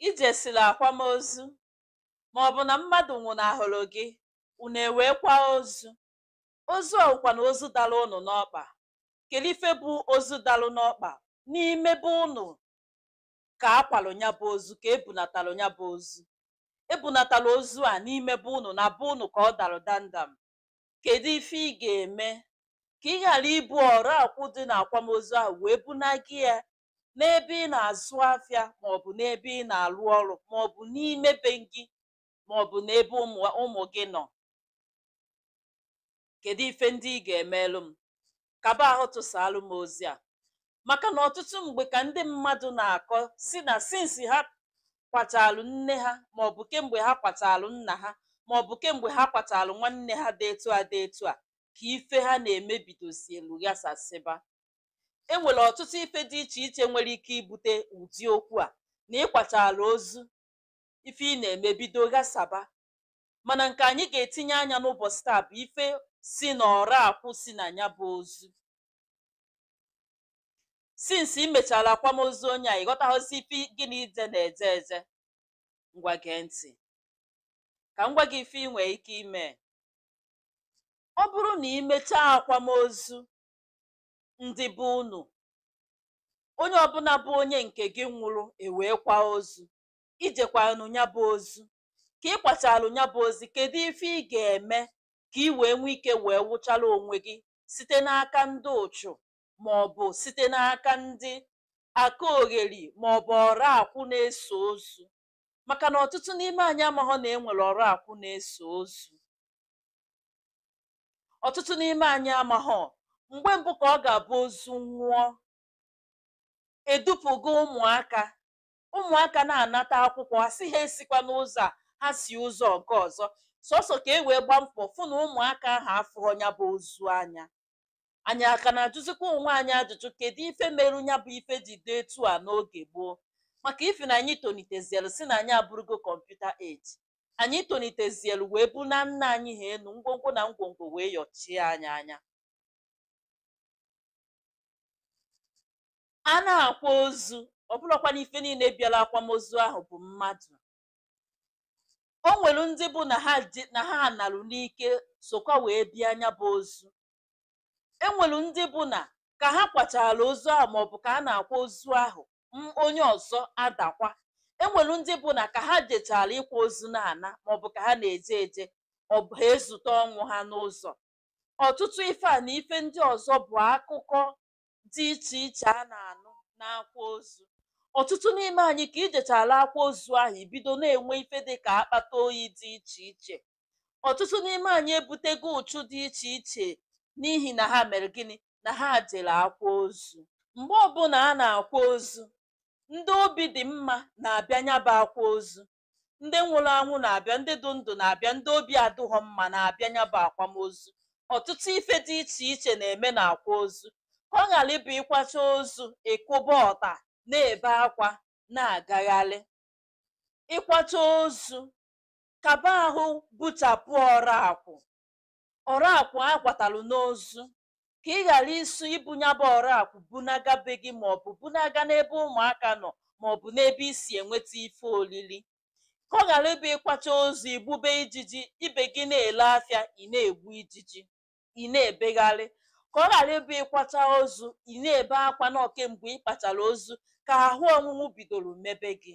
Ijesịrị akwamozu maọbụ na mmadụ nwụnahụrụ gị, unu ewee kwa ozu. Ozu a wụkwanụ ozu dara unu n'ọkpa. Kedu ife bụ ozu dalụ n'ọkpa? N'ime be unu ka akwalụ ya bụ ozu, ka ebunatalụ ya bụ ozu. Ebunatalụ ozu a n'ime be unu, na be unu ka ọ dalụ dandam. Kedu ife ị ga-eme ka ị ghara ibu ọra akwụ dị n'akwamozu ahụ wee bunaga ya n'ebe ị na-azụ afịa, maọbụ n'ebe ị na-alụ ọrụ, maọbụ n'ime be gị, maọbụ n'ebe ụmụ gị nọ? Kedu ife ndị ị ga-emelụ m? Kaba ahụ tụsaalụ m ozi a, maka na ọtụtụ mgbe ka ndị mmadụ na-akọ si na sinsi ha kwachalụ nne ha, maọbụ kemgbe ha kwachalụ nna ha, maọbụ kemgbe ha kwachalụ nwanne ha dị etu a dị etu a, ka ife ha na-emebidozielu ghasasịba. E nwere ọtụtụ ife dị iche iche nwere ike ibute ụdị okwu a na ịkwachala ozu, ife ị na-emebido ghasaba. Mana nke anyị ga-etinye anya n'ụbọchị taa bụ ife si n'ọra akwụ si na ya bụ ozu. Sinsi i mechara akwamozu onye a, ịghọtaghọzi ife gịnị ije na-eje eje. Ngwa, gee ntị ka m gwa gị ife ị nwee ike ime. Ọ bụrụ na ị mechaa akwamozu ndị be unu, onye ọbụla bụ onye nke gị nwụrụ ewee kwa ozu, ijekwanụ ya bụ ozu, ka ị kwachalụ ya bụ ozu, kedu ife ị ga-eme ka ị wee nwee ike wee wụchala onwe gị site n'aka ndị ụchụ, maọbụ site n'aka ndị aka ogheri, maọbụ ọra akwụ na-eso ozu? Maka na ọtụtụ n'ime anyị amaghọ na e nwere ọra akwụ na-eso ozu. Ọtụtụ n'ime anyị amaghọ. Mgbe mbụ ka ọ ga-abụ ozu nwụọ, edupụgo ụmụaka, ụmụaka na-anata akwụkwọ, ha sị ha esikwa n'ụzọ a, ha si ụzọ nke ọzọ, sọsọ ka e wee gbaa mbọ fụ na ụmụaka ahụ afụghọ ya bụ ozu anya. Anyị aka na-ajụzikwa onwe anyị ajụjụ, kedu ife merụ ya bụ ife ji dị etu a n'oge gboo? Maka ife na anyị tolitezielu si na anyị abụrụgo computer age, anyị tolitezielu wee bụ na nna anyị ha enu ngwongwo na ngwongwo wee yọchie anyị anya. A na-akwa ozu, ọ bụrụkwa na ife niile bịara akwamozu ahụ bụ mmadụ. O nwere ndị bụ na ha ji na ha narụ n'ike sokwa wee bịa anya bụ ozu. E nwere ndị bụ na ka ha kwachara ozu ahụ, maọbụ ka a na-akwa ozu ahụ, onye ọzọ adakwa. E nwere ndị bụ na ka ha jechara ịkwa ozu na-ana, maọbụ ka ha na-eje eje, ọ bụ ha ezute ọnwụ ha n'ụzọ. Ọtụtụ ife a na ife ndị ọzọ bụ akụkọ dị iche iche a na-anụ n'akwa ozu. Ọtụtụ n'ime anyị, ka ijechara akwa ozu ahụ, ibido na-enwe ife dị ka akpata oyi dị iche iche. Ọtụtụ n'ime anyị ebutego ụchụ dị iche iche n'ihi na ha mere gịnị? Na ha jere akwa ozu. Mgbe ọbụla a na-akwa ozu, ndị obi dị mma na-abịa nya bụ akwa ozu. Ndị nwụrụ anwụ na-abịa, ndị dị ndụ na-abịa, ndị obi adịghọ mma na-abịa nya bụ akwamozu. Ọtụtụ ife dị iche iche na-eme n'akwa ozu. Ka ọ ghara ịbụ ịkwacha ozu, ịkụba ọta na-ebe akwa na-agagharị. Ịkwacha ozu, kaba ahụ buchapụ ọra akwụ, ọra akwụ akwatalụ n'ozu, ka ị ghara isu ibu nya bụ ọra akwụ bunaga be gị, maọbụ bunaga n'ebe ụmụaka nọ, maọbụ n'ebe isi enweta ife olili. Ka ọ ghara ịbụ ịkwacha ozu, igbube ijiji, ibe gị na-ele afịa, ị na-egbu ijiji, ị na-ebegharị. Ka ọ ghara ịbụ ịkwacha ozu, ị na-ebe akwa na kemgbe ị kpachara ozu ka ahụ ọnwụnwụ bidoro mebe gị.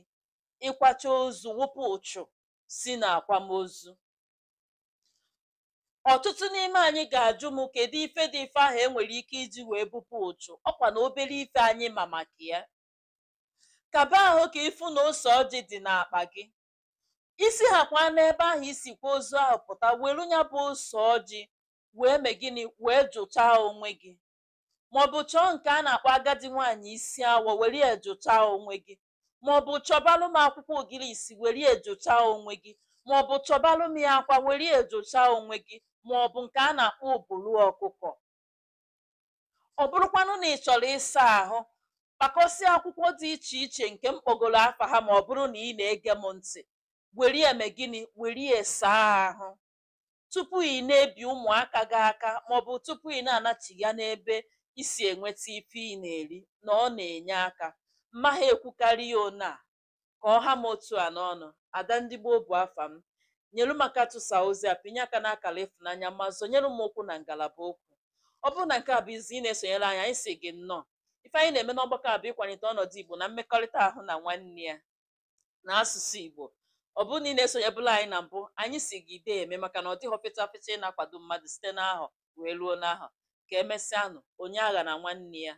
Ịkwacha ozu, wụpụ ụchụ si n'akwamozu. Ọtụtụ n'ime anyị ga-ajụ m, kedu ife dị ife ahụ e nwere ike iji wee bupụ ụchụ? Ọkwa na obere ife anyị ma maka ya. Kaba ahụ ka ịfụ na ose ọjị dị n'akpa gị. Isi hakwa n'ebe ahụ isikwa ozu ahụ pụta, were ya bụ ose ọjị wee mee gịnị? Wee jụchaa onwe gị. Maọbụ chọọ nke a na-akpọ agadi nwaanyị isi awọ, were ya jụchaa onwe gị. Maọbụ chọbalụ m akwụkwọ ogiri isi, were ya jụchaa onwe gị. Maọbụ chọbalụ m ya akwa, were ya jụchaa onwe gị. Maọbụ nke a na-akpọ obulu ọkụkọ. Ọ bụrụkwanụ na ị chọrọ ịsa ahụ, kpakọsịa akwụkwọ dị iche iche nke mkpọgoro afa ha, ma ọ bụrụ na ị na-ege m ntị, were ya mee gịnị? Were ya saa ahụ tupu ị na-ebi ụmụaka gị aka, maọbụ tupu ị na-anachiga n'ebe isi enweta ife ị na-eri, na ọ na-enye aka. Mmaha ekwukarị ya one a. Ka ọ ha m otu a n'ọnụ. Ada ndị gboo bụ afa m. Nyelu maka tụsa ozi a, pinye aka n'akara ịfụnanya ma zọnyere m okwu na ngalaba okwu. Ọ bụrụ na nke a bụ izi ị na-esonyere anyị, anyị si gị nnọọ. Ife anyị na-eme n'ọgbakọ a bụ ịkwalite ọnọdụ Igbo na mmekọrịta ahụ na nwanne ya na asụsụ Igbo. Ọ bụrụ na ị na-esonyebụla anyị na mbụ, anyị si gị dee eme, maka na ọ dịghọ fịcha fịcha ị na-akwado mmadụ site n'ahọ wee ruo n'ahọ. Ka emesịanụ. Onye agha na nwanne ya.